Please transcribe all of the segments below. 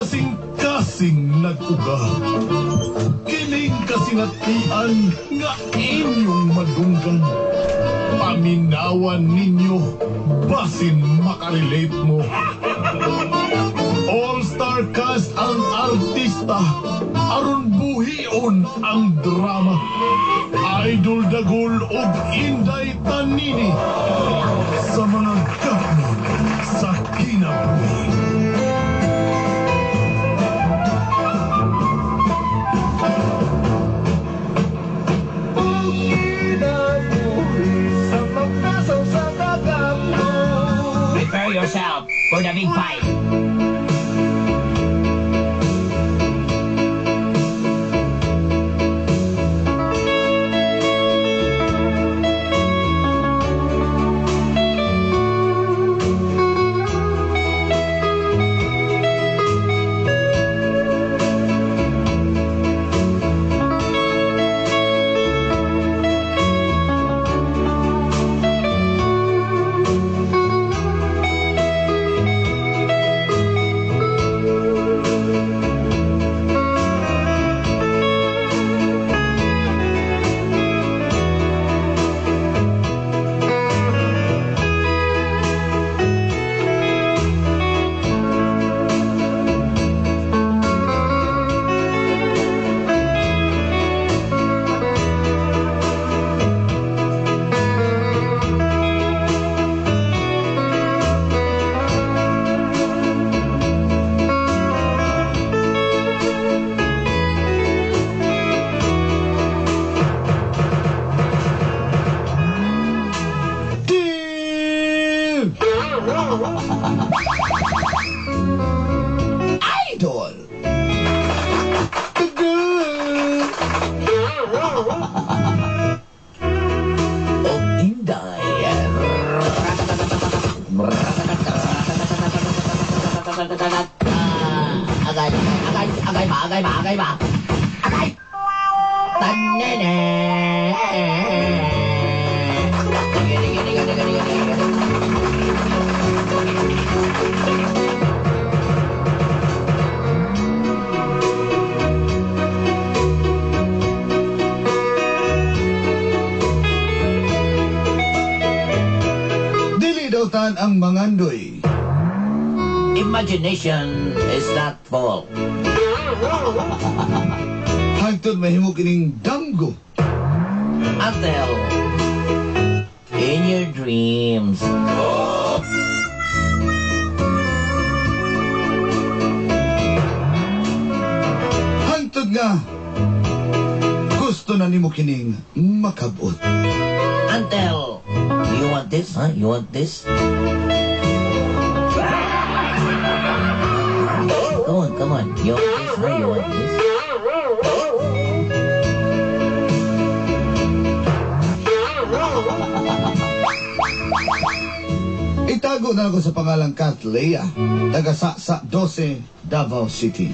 Kasing-kasing nag-uga. Kining kasinatian nga inyong madunggan. Paminawan ninyo, basin makarelate mo. All-star cast ang artista, aron buhion ang drama. Idol Dagul ug Inday Tanini sa mga gapnon sa kinabuhi. Prepare yourself for the big fight. Team! Idol! Dagul! Og Inday. Agay, agay, agay ba, agay ba, agay ba? Agay! Tanene! Gini, gini, gini, gini, gini, gini. Dili daw tan ang mangandoy. Imagination is not full. Hangtod mahimo kining damgo. Until in your dreams. Hangtod nga gusto na nimo kining makabot. Until you want this, huh? You want this? Come on, come on. You want this, huh? You want this? Itago na ako sa pangalang Kat Leia, taga Sasa 12, Davao City.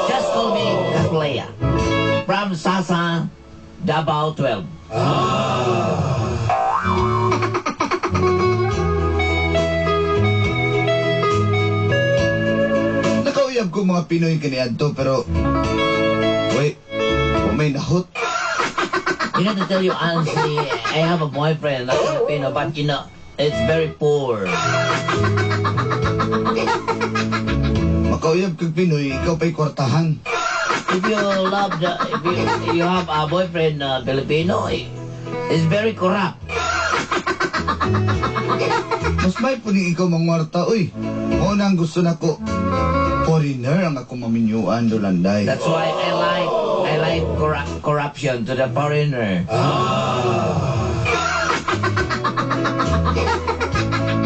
Just call me Catlea. From Sasa, Davao 12. Nakauyab ko mga Pinoy kaniadto pero wait, may nahot. To tell you honestly, I have a boyfriend, a Filipino, but it's very poor. Makauyab kag Pinoy, ikaw pa'y kwartahan. If you love the, if you have a boyfriend Filipino, it's very corrupt. Mas may puning ikaw mangwarta, uy. Mao na ang gusto nako. Foreigner ang akong maminyuan, Dolanday. That's why I like corruption to the foreigner.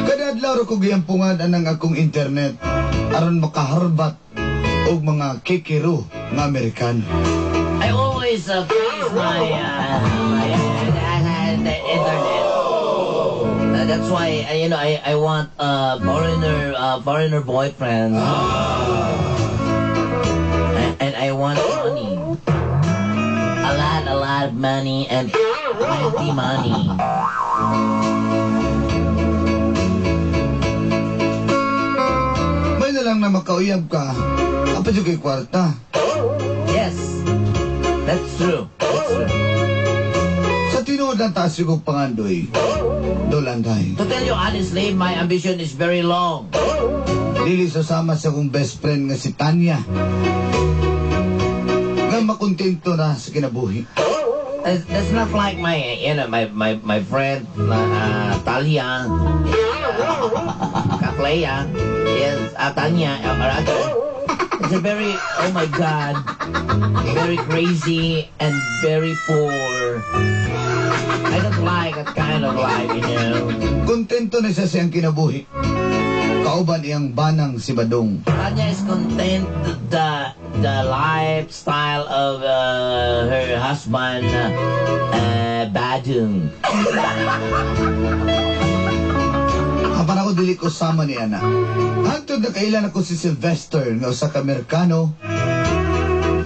Kada adlaw ra ko giyampungan anang akong internet aron makaharbat og mga kikiro nga Amerikano. I always praise my the internet. That's why I want a foreigner boyfriend, and I want money, a lot of money and plenty money. May na lang na na makauyab ka, apa jud kay kwarta. Yes. That's true. That's true. Sa tinuod ang taas kong pangandoy, Dolanday. To tell you honestly, my ambition is very long. Dili sasama sa akong best friend nga si Tanya. Nga makontento na sa kinabuhi. It's not like my, you know, my, my, my friend, Talia, Kaplea, yes, Tanya, or other. It's a very, oh my God, very crazy and very poor. I don't like that kind of life. Kontento na siya sa iyang kinabuhi. Kauban iyang banang si Badong. Tanya is content the lifestyle of her husband, Badong. Apan ako dili ko sama ni ana. Hangtod na kailan ako si Sylvester nga usa ka Amerikano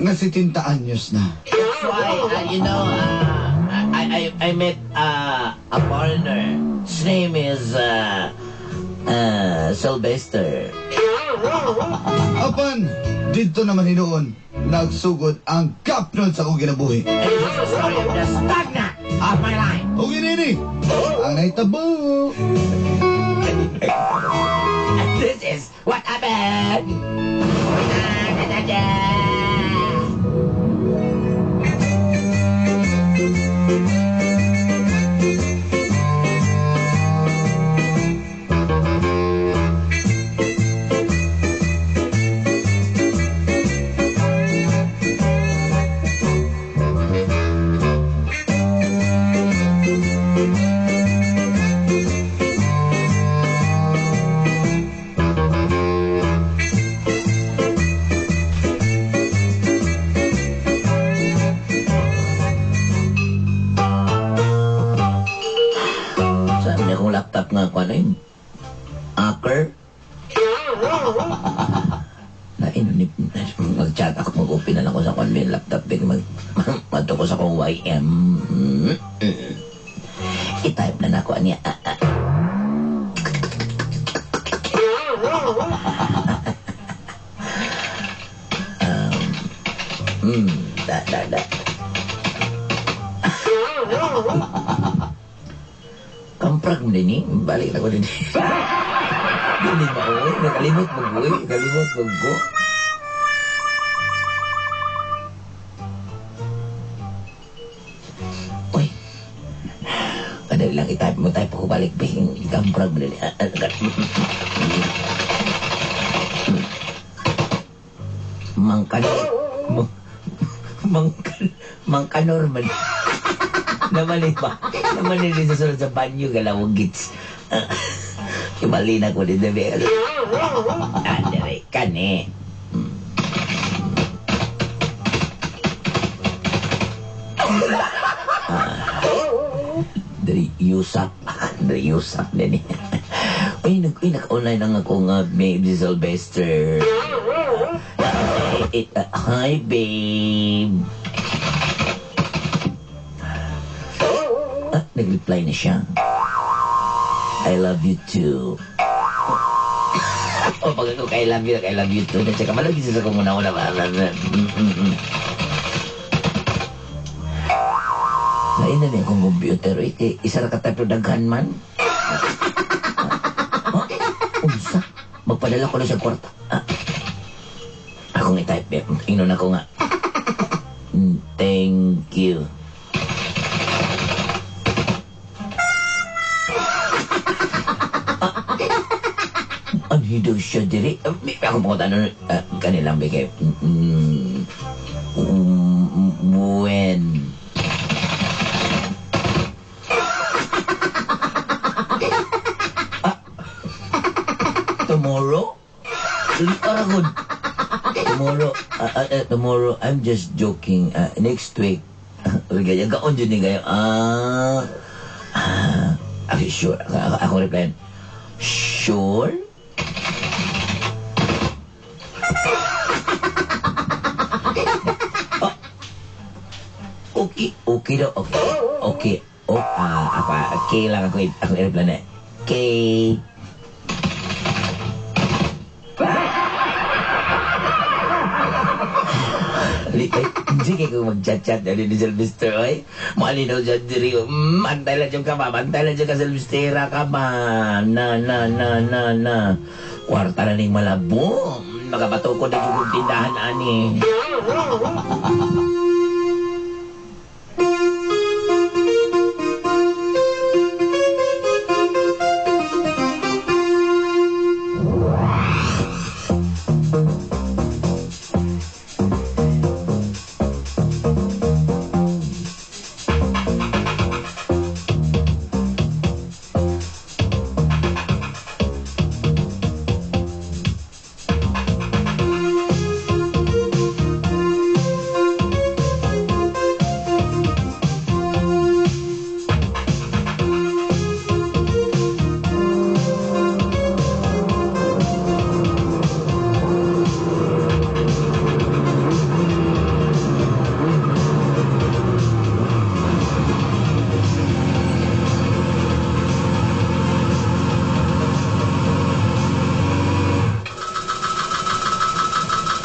nga 70 anyos na. That's why, I met a foreigner. His name is Sylvester. Apan, didto naman hinuon, nagsugod ang gapnod sa akong kinabuhi. And this is the story of the stagnant of my life. O ginini, ang nahitabo. And this is what happened. Laptop nga ko, ano yun? Aker? Mag-chat ako, mag-open na lang ko sa kwan, may laptop, big, mag-madto ko sa kong YM. I-type na na ako, niya. Da, da, da. Kamprag mo din eh. Balik na ko din. Hindi ba uwi? Nakalimot mag-uwi. Nakalimot mag-go. Uy. Kadali lang i-type mo. Type ako balik. Kamprag mo din. Mangkanor. Mangkanor man. Namali ba? Namali din sa sulod sa banyo, galawang gits. Imali na ko din, bebe. Andere, kani. Dari Yusap. Dari Yusap din eh. Uy, nag-online lang ako nga, babe, si Sylvester. Hi, babe. Nag-reply na siya. I love you too. O, pag ako I love you, I love you too. At saka malagi siya sa kung una-una. Lain na niya akong computer. Kay isa ra ka type daghan man. Unsa? Magpadala ko na sa kwarta. Akong i-type. Ingnon ako nga. Thank you. Ano siya diri? Ako po ano, kanilang bigay. When? Tomorrow? Aragon. Tomorrow, tomorrow, I'm just joking. Next week. Ganyan, gaon dyan din kayo. Okay, sure. Ako replyan. Sure? Okay, okay daw, okay. Okay. Oh, ako, K lang ako, ako i-reply na. K. Lipay, hindi kayo kung mag-chat-chat dali ni Sylvester, oy. Malinaw dyan diri. Antay lang dyan ka ba? Antay lang dyan ka, Sylvestera ka ba? Na, na, na, na, na. Kwarta na ning malabo. Makabato ko na yung tindahan, ani.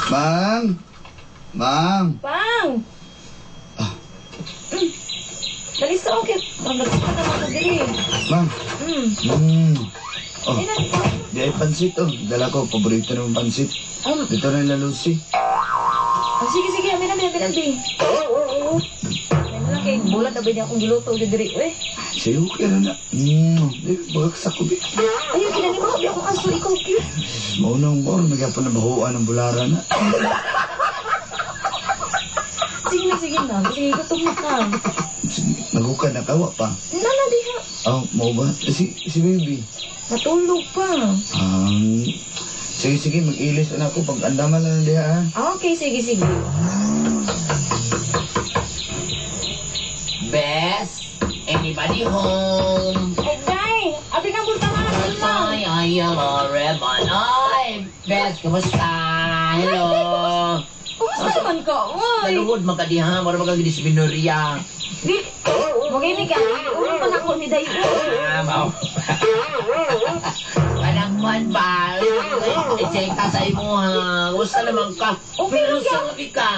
Mang! Mang! Pang! Ah. Dali sa okay. Magkakita na ako diri. Mang! Mm. Mm. Oh, Ay, na. di ay pansit oh. Dala ko, paborito naman pansit. Dito na nila Lucy. Oh, sige, sige. Amin, amin, amin, amin. May na lang kay bulat na ba niya akong giluto og diri, eh. Sige, okay na na. Di, bagaksak ko, bi. Ayaw, kinani mo, akong aso, ikaw cute. Maunang mo, nagyapon na bahuan ng bulara na. Sige na, sige na. Sige, gutom na ka. Sige, nagukad na kawa pa. Na, na, diha. Oh, mau ba? Si baby. Natulog pa. Sige, sige, mag-ilis na ako. Pag andaman na lang diha, ha? Ah, okay, sige, sige. Bess, anybody home? Ay, Day! Abi na, bulta nga na lang. Ay, ay, hello, Rebon. Ay, Bess, kumusta? Hello. Kumusta naman ka, oy? Naluhod magkadiha, mara magkagdisminorya. Di, magini ka. Ulo pa na ako ni Day. Ah, mao. Kanang man ba? I-check ka sa imo ha. Kumusta naman ka? Okay lang Pero sa lagi ka.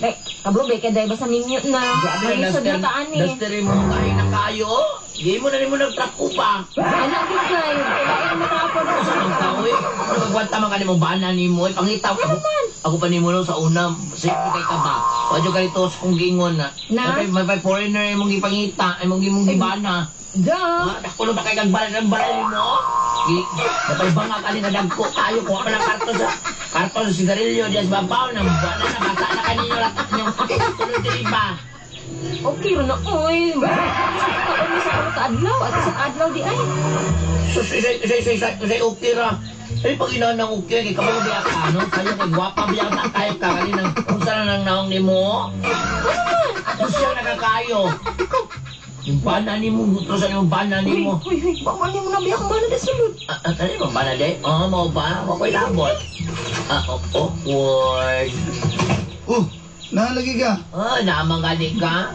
Day, kablo, be, kay Day, basta ninyo na. Malisod na taan eh. Duster mo kayo na kayo. Di mo na rin mo nagtrako pa. Anak, di kay. Kailangan mo trapon. Sa kang tao eh. Nagagwanta man ka ni mo bana ni mo. Eh, pangitaw. Ano man? Ako pa ni mo no, sa una, safety kay ka ba? Wadyo ka rito sa kong gingon na. Na? May foreigner imong gipangita, imong imong gibana. Da. Ah, dako ba kay kag balay ng balay mo? Napay banga ka ni nadagko kayo kuha pa ng karton sa karton sa sigarilyo diyan sa babaw nang bana na bata na kaninyo latak niyo. Tulog diri ba? Okay ro na, oy. Sa kaon sa kaon kaadlaw at sa adlaw di ay. Sus, isay, isay, isay, isay, isay, okay ra. Ay, pag ina ng okay, kay kabalo biya ka, no? Kayo kay gwapa biya ka, kayo ka, kaninang, kung saan na nang naong ni mo? Ano siya nakakayo? Yung bana ni mo, gusto sa yung bana ni Uy, mo. uy, uy, baka mo na biya kung bana di sulod. Ah, ah, ano yung bana di? Oh, mo ba? Wako'y labot. Ah, oh, awkward. Oh, nalagi ka. Ah, namang gani ka.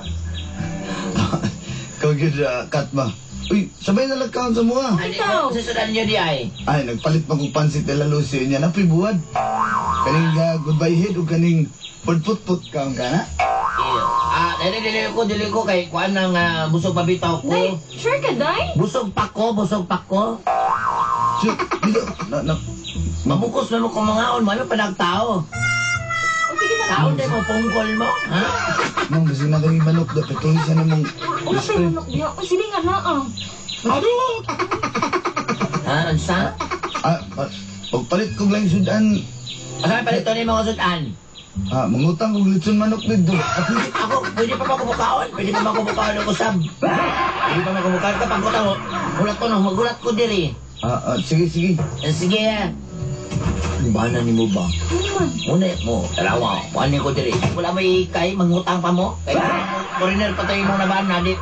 Ikaw gyud, kat ba? Uy, sabay na lang kaon sa mua. Ano Ikaw. sa sudan niyo di ay? Ay, nagpalit pa kong pansit nila Lucy niya. Napibuad. Kaning goodbye head o kaning pudput-put kaon ka na. Iyo. Ah, dili dili ko kay kuan nang busog pabitaw ko. Day, sure ka, Day? Busog pa ko, busog pa ko. So, dito, na, na, Mabukos na mo kung mga on, ano pa nagtao. O sige na. Taon din mo, pungkol mo, ha? Nang kasi na kami manok, dapat tuloy siya namang Ulo pa yung manok diha. O sige nga na ah. Ha, unsa? Ah, ah, pagpalit kong lang sudan, Asa may palito ni mga sudan? ah, mangutang kong litson manok dito. Ah, pwede ako, pwede pa ba kumukaon? Pwede pa ba kumukaon ako sab? Pwede pa ba kumukaon? Kapag ko tao, gulat ko no, magulat ko diri. Ah, ah, sige, sige. Eh, sige. Bana ni mo ba? Ano man? Muna mo, dalawa, kuhanin ko diri. Wala mo ikay, mangutang pa mo. Kay foreigner pa tayo mong nabana, di.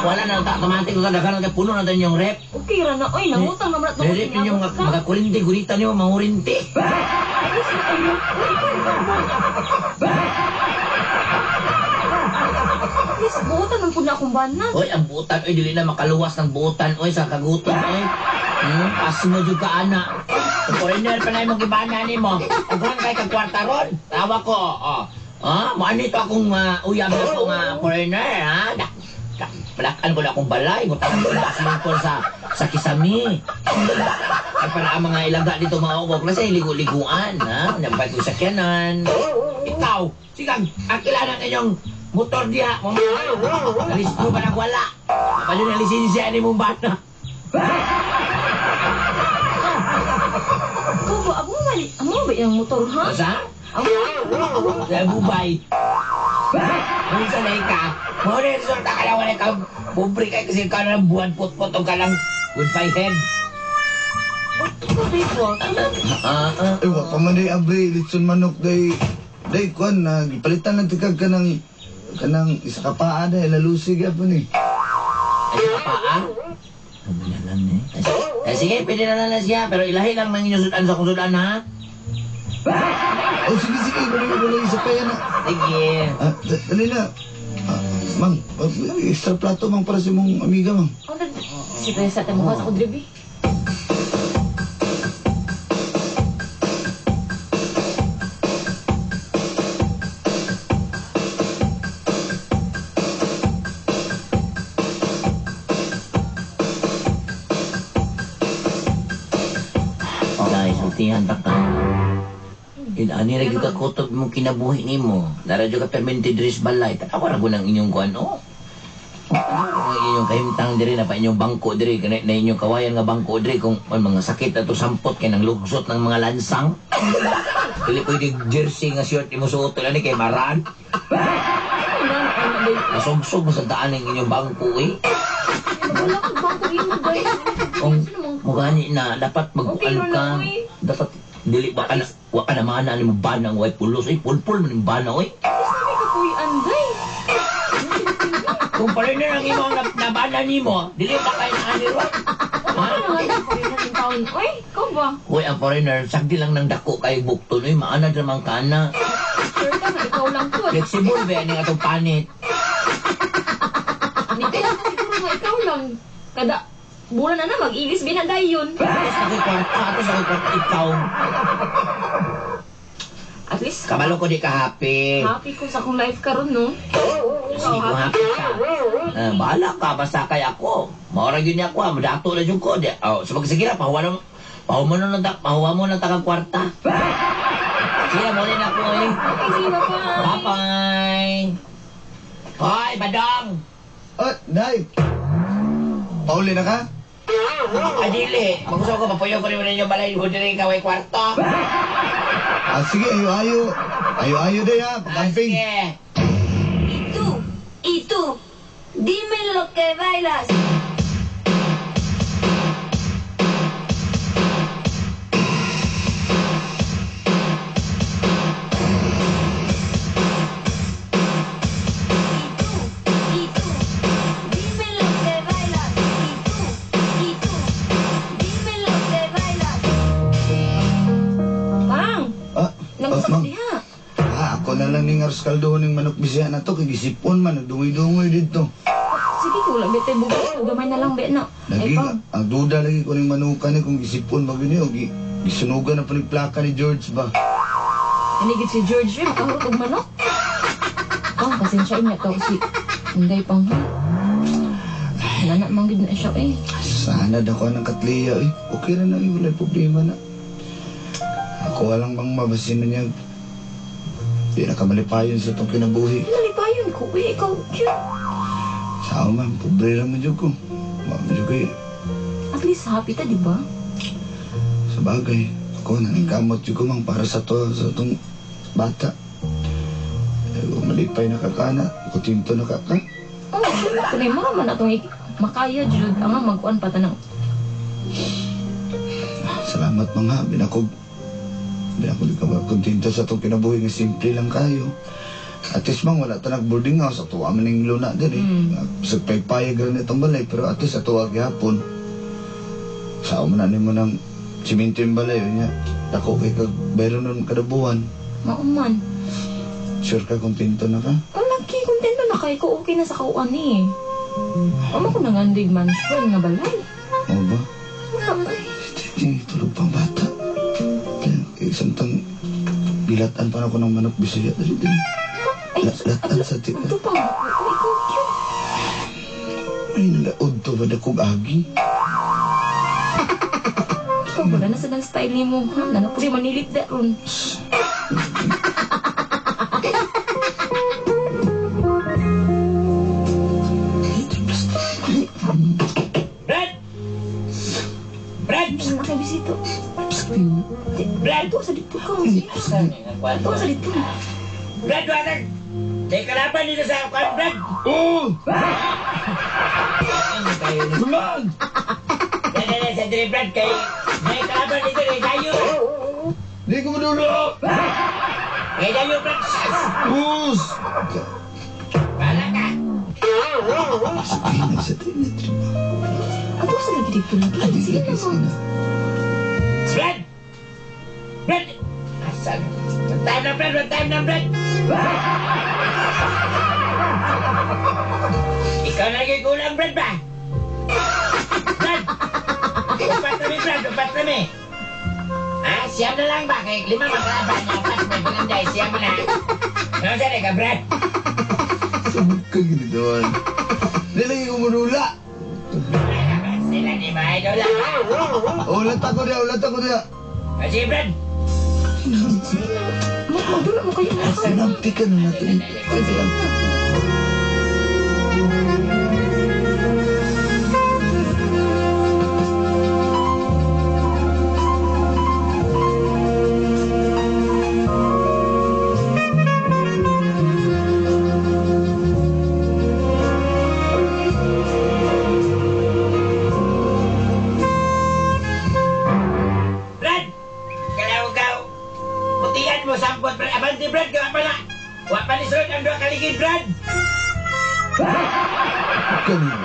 Wala na, automatic ko daghan na puno na tayo yung rep. Okay ra na, oy, nangutang naman at Rep ninyo mga mga kurinti, gurita niyo, mga kurinti. Yes, buutan man pud na akong bana. Oy, ang butan, oy, dili na makaluwas ng butan, oy, sa kagutom, oy. Pas mo jud ka, ana. Kung foreigner pa na imong gibana nimo. Daghan kay kag kwarta ron. Tawa ko, oh. Ah, maano ito akong uyab na ko nga foreigner, ha? Palakan ko na akong balay, ngutangan ko na swimming sa kisami. Ay para ang mga ilaga dito mga ugok na sa ligo-liguan, ha? Nampay ko sakyanan. Ikaw, sigang, ang kailangan inyong motor diha, mga Nalis mo ba nagwala? Kapag yun ang lisensya ni mong bata. Ikaw ba, amo mali, amo ba yung motor, ha? Sa? Amo, Sa bubay. Minsan na ika, mo na resulta ka lang wala kang pobre kay kasi ka na ng buwan put-put o ka lang goodbye head. ikaw, babe, wa. Ah, ah. Eh, wa pa man day abri, litson manok day. Day, kuan, na, gipalitan lang tikag ka ng, kanang isa ka paa day, lalusi gyapon eh. Ay, sa paa? Ano na lang eh. Eh, sige, pwede na lang na siya, pero ilahi lang ng inyong sudan sa kung sudan, ha? Oh, sige, sige, wala wala isa pa yan ah. Sige. Ah, dali na. Ah, mang, extra plato mang para sa mong amiga, mang. Oh, sige, sa tayo mukha sa kudribi. Dahil sultihan ta ka. Ani ra gyud ka kutob mong kinabuhi nimo. Dara gyud ka permente diri sa balay. Tanawa ra gud ang inyong kuan oh. Ang inyong kahimtang diri na pa inyong bangko diri kana na inyong kawayan nga bangko diri kung may mga sakit ato sampot kay nang lugsot ng mga lansang. Dili pwede jersey nga shirt imo suot ani kay maran. Masugsog mo sa daan ang inyong bangko eh. Wala kang bangko imo, day. Kung mugani na dapat Okay magkuan ra ka. na, oy. Dapat dili ba ka na wa ka na mana ni mo banang way pulos ay pulpul man yung bana oy. Sabi ka kuy anday. Kung foreigner ang imong nabana nimo, dili ta kay na ani ro. Ano nga yung foreigner in town? Oy, ikaw ba? Hoy, ang foreigner sagdi lang ng dako kay bukton oy, maanad raman ka na. Sure ka nga, ikaw lang po. Flexible ba ni atong panit? Hindi lang siguro nga ikaw lang. Kada bulan na na, mag-ilis binaday yun. Atos na ko'y kwarta, atos na ko'y kwarta ikaw. At least, Kabalo ko di ka happy. happy ko sa akong life karon no? Sige kung happy ka. Ah, bahala ka, basta kay ako. Maura yun niya ako, ah, madato na yung ko. Di, oh, so sige na, pahuwa na, pahuwa mo na, pahuwa mo na takang kwarta. Sige na, muli na ako eh. Okay, sige, bye-bye. Bye-bye. Hoy, badong! Ah, day. Pauli na ka? Ay, dili. Magusto ko, papuyo ko rin mo ninyo balay. Hindi rin kaway kwarto. Ah, sige, ayo-ayo. Ayo-ayo day ha, Ah, pag-camping. sige. Y tú, dime lo que bailas. Y tú, dime lo que bailas. Y tú, dime lo que bailas. Pang, Ah, nang ah, sa ma'am. diha. Ah, ako na lang ning aros kaldo ning manok bisaya na to kay gisipon man nagdungoy-dungoy dito. Sige, kung lang bitay bugas, gamay na lang bet na. Lagi Ay, pang, ang duda lagi ko ning manukan ni kung gisipon ba gyud ni o gisunugan na pa ni plaka ni George ba. Anigid si George, eh, makahurot og manok. Pang, pasensya niya to si Inday pang ha. Nana man gid na siya eh. Sana dako ng katliya eh. Okay ra na eh, wala problema na. Ako walang bang mabasin na niya. Di na kamalipayon sa itong kinabuhi. Nalipayon ko eh, ikaw cute. Sao man, pobre ra man jud ko. Wa man jud ko eh. At least happy ta, di ba? Sa bagay, ako naningkamot jud ko mang para sa to sa itong bata. Eh, kung malipay na kakana, kutinto na kaka. Oh, syempre, mura man atong makaya jud ang magkuan pa tanang. Salamat mga, binakog. Binakog di ka ba kontento sa itong kinabuhi nga simple lang kayo. At least mang wala ta nag-boarding house, ato man ning luna din eh. Sa paypayag rin itong balay, pero at least ato gihapon. Sao man na nimo ng simento yung balay, yun niya. Dako kay kag bayro nun kada buwan. Mauman. Sure ka kontento na ka? Oh, lagi kontento na kay ko okay na sa kauan eh. Amo ko nangandig mansion nga balay. Oo ba? Wala ay. Eh, tulog pang bata. Eh, samtang gilatan pa na ako ng manok bisaya. Dali, dali. Ay, Latan sa tika. Ito pa. Uy, ikaw cute. Ay, nalaod to ba na kong agi? Ikaw wala na sa ng style ni mo. Ha? Nana po manilit da ron. Brad! Brad! Wala kay bisito. Brad! Ito sa dito ka. Ito sa dito. Brad, water! May kalaban dito sa kwan, Brad! Oh! Naman! Brad, brad, sa dire, Brad, kay may kalaban dito, kay Dayo! Di ko madulo! Kay Dayo, Brad! Us! Bala ka! Sabihin na sa tingin. Ato sa lagi dito lagi. Adi, Sige lagi, na sige mo. na. Brad! Brad! Asan? One time na, Brad! One time na, Brad! Ikaw na lagi kulang, Brad ba? Brad! Upat kami, Brad! Upat kami! Ah, siyam na lang ba? Kay lima magkalaban niya. Upat may bilanday. Siyam na. Ano siya ka, Brad? Sabog ka ginagawan. Di lagi ko manula. Sila ni mga idol lang. Oh, ulat ako niya, ulat ako niya. Kasi, Brad! Sige na. Magdula mo kayo na. Sinampi ka na natin. Sinampi. Brad! Kalaw ka. Putian mo sampot, Brad. Abante, Brad. Gawa pa na. Wa pa ni sulod ang duha kaligid, Brad. Kanina.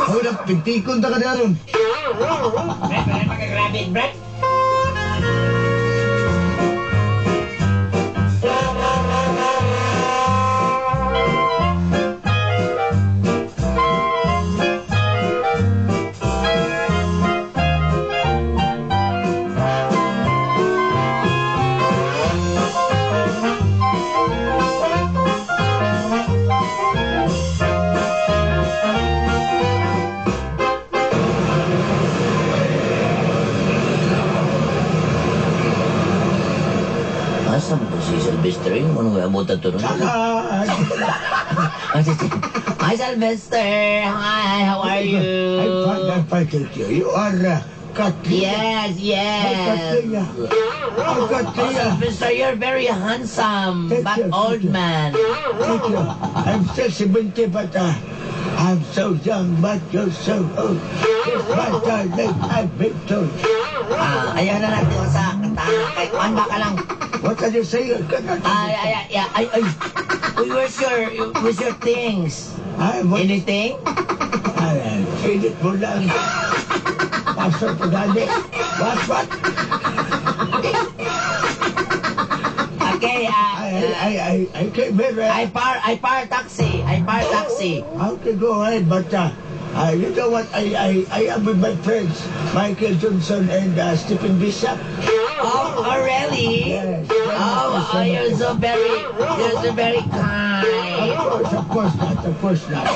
Oh, nagpintikon ta ka niya ron. Brad, wala pagkagrabit, Brad. Asa mo to si Sylvester? Yung anong abot to nun? Hi, Sylvester! Hi, how are you? I'm fine, I'm fine, thank you. You are Katrina. Yes, Hi, yes. Katrina. Oh, Katrina. Sylvester, you're very handsome, Thank but you, old thank you. man. Thank you. I'm still 70, but I'm so young, but you're so old. Yes, my darling, I've been told. Ah, ayaw na natin sa kanta. Kay kuan ba ka lang? What are you saying? I cannot. Ay, ay, ay, ay, ay. Uy, where's your things? I want. Anything? Ay, init mo lang. Pasok po dali. What, what? Okay, I came here. I par taxi. I par taxi. Okay, go ahead, but you know what? I am with my friends, Michael Johnson and Stephen Bishop. Oh, really? Yes. Oh, you're so very kind. Of course not, of course not.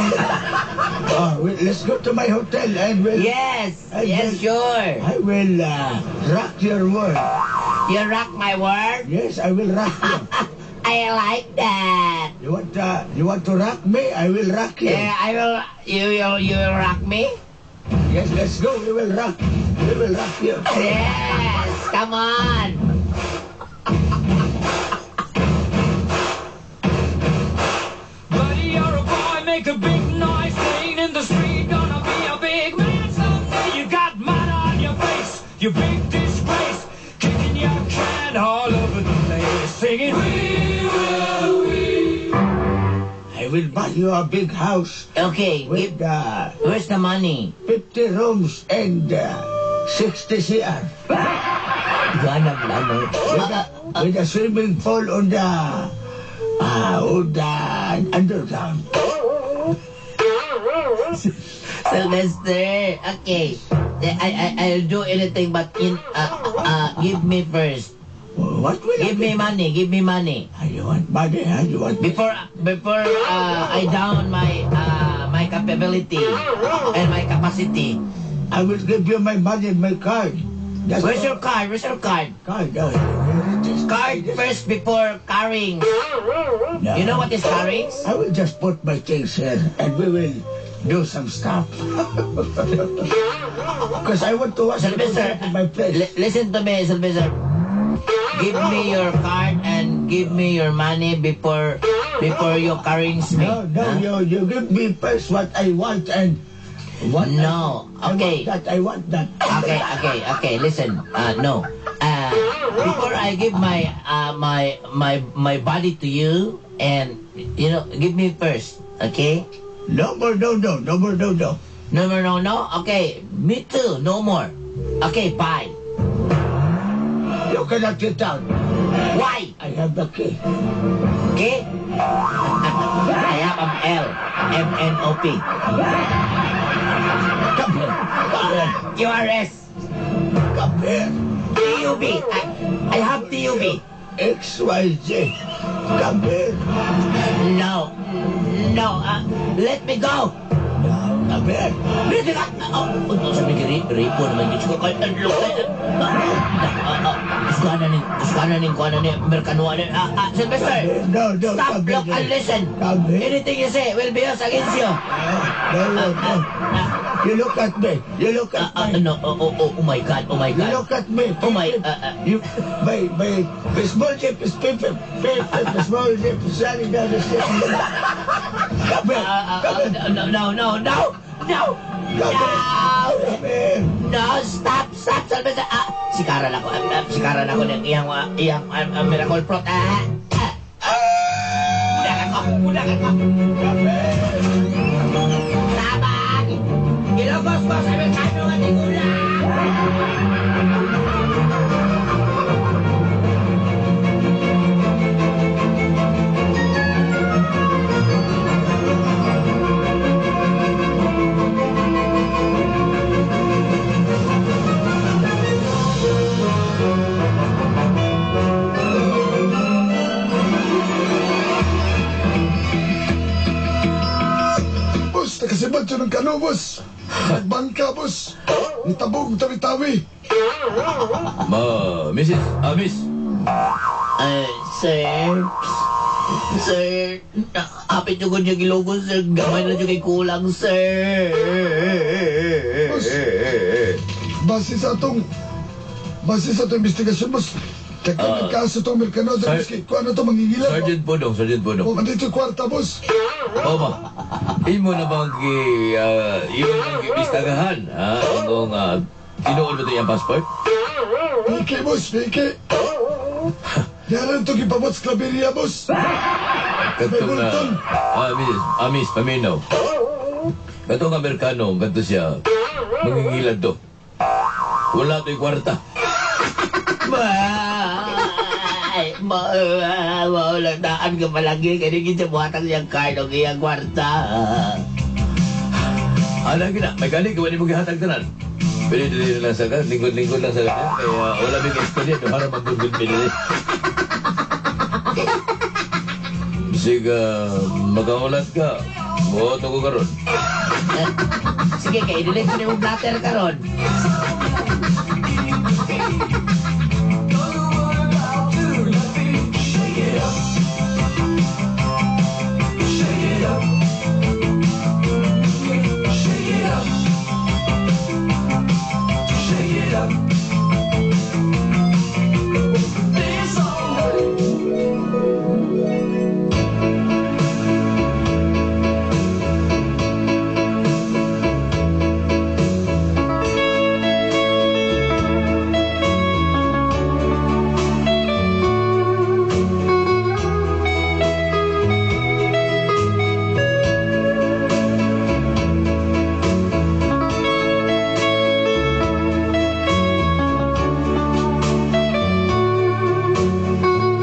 Well, let's go to my hotel and we'll. Yes, I yes, sure. I will rock your world. You rock my world? Yes, I will rock you. I like that. You want to rock me? I will rock you. Yeah, I will. You will rock me? Yes, let's go. We will rock. We will rock you. Yes, come on. Buddy, you're a boy, make a big noise playing in the street. Gonna be a big man someday. You got mud on your face, you big disgrace. Kicking your can all over the place, singing, We will, we. I will buy you a big house Okay, with give, where's the money? 50 rooms and 60 CR. Ganap ano? With a swimming pool on the underground. Sylvester, okay. I, I'll do anything but in give me first. What will I Give me money, give me money. You want money, huh? You want Before I down my capability and my capacity. I will give you my money and my card. That's Where's your card? Where's your card? Card? Oh, here it is. Card first before carrying. No. You know what is carrying? I will just put my things here and we will do some stuff. Because I want to wash the Sylvester, in my place. Listen to me, Sylvester. Give me your card and give me your money before you carrying me. No, no, Huh? you give me first what I want and what No, I okay. want that, I want that. Okay. Listen, no. Before I give my body to you, and give me first, okay? No more, no, no, no more, no, no. No more, no, no. Okay, me too. No more. Okay, bye. You cannot get out. Why? I have the key. Okay? I have an L M N O P. Come here, come here, Q R S come here. T U B. I have T U B. X, Y, Z. Come here. No, no. Let me go. No, come here. Let me go. Oh, sabi ni Ripo naman yun. Ko kay Kuskana ni, kuana ni, Amerikano ni. Sylvester. No, no, Stop, come here. look, and listen. Come here. Anything you say will be used against you. No, no, no. You look at me. You look at me. No, oh my God, oh my You God. look at me. Oh my, You, my small ship is pimping. Pimping, small ship is running down the street. Come here. Come here. No, no, no, no, no, Come no, Come here. no, stop, stop, Sylvester. Sikaran ako ng iyang miracle fruit. Udakan ko, udakan ko. Come here. Tabang! Ilogos ko sa Amerikano at tigulang! Boss, nakasibad siya ng kano, boss. Nagbangka, boss. Nitabog, tawi-tawi. Ma, Mrs. Miss. Sir, sir, hapit nyo ko niya gilugos, sir. Gamay na nyo kay kulang, sir. Boss, base sa atong investigasyon, boss. Kaya nagkaso itong Amerikano, boss, kay kung ano ito, mangingilan. Sergeant Podong, Sergeant Podong. Oh, andito yung kwarta, boss. O ba, imo na bang imo bang gibistagahan, ha? Ang tinuod ba ito yung passport? Piki, boss, piki. Yaran ito gipabot sa Claveria, boss. Katong May bulton. Miss, paminaw. Katong Amerikano, kadto siya, mangingilad to. Wala to'y kwarta. Ay, maulang daan ka palagi. Kaya hindi siya buhatang siyang card o iyang kwarta. Ala gina, may gani gawa ni mo gihatag tanan. Pwede dili lang sa kan, lingkod-lingkod lang sa kan. Kaya wala may istorya, do para magugod pinili. Sige, magaulat ka. Buot ako karon. Sige, kay i-delete ko na yung blatter karon.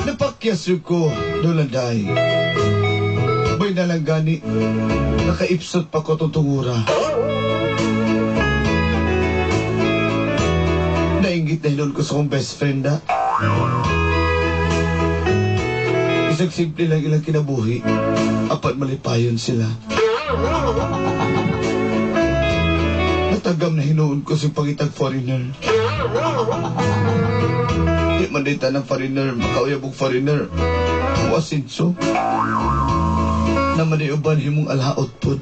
Napakyas ko, Dolanday. Bay na lang gani, nakaipsot pa ko itong tungura. Nainggit na hinon ko sa kong best friend, ha? Isang simple lang ilang kinabuhi, apan malipayon sila. Natagam na hinuon ko sa pangitag foreigner. Di man dita ng foreigner, makauyab og foreigner. Wasinso. Naman uban himong alaot pod.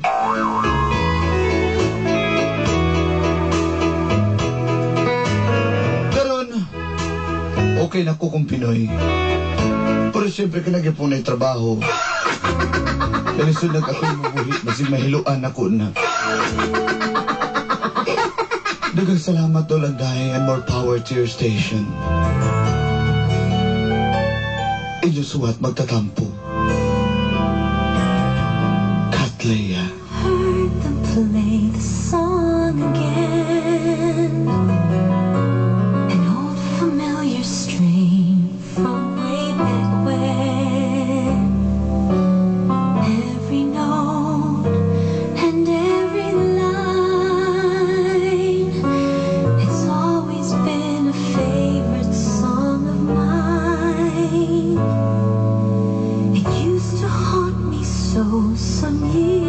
Karon, okay na ko kung Pinoy. Pero siyempre ka nagyapon na trabaho. Kalisod nag ako'y mabuhi, masig mahiluan ako na. Daghang salamat, Tol Anday, and more power to your station. Inyo suwat magtatampo. Katleya. Heard them play the song again. An old familiar strain from way back when. Every note and every line, it's always been a favorite song of mine. It used to haunt me so some years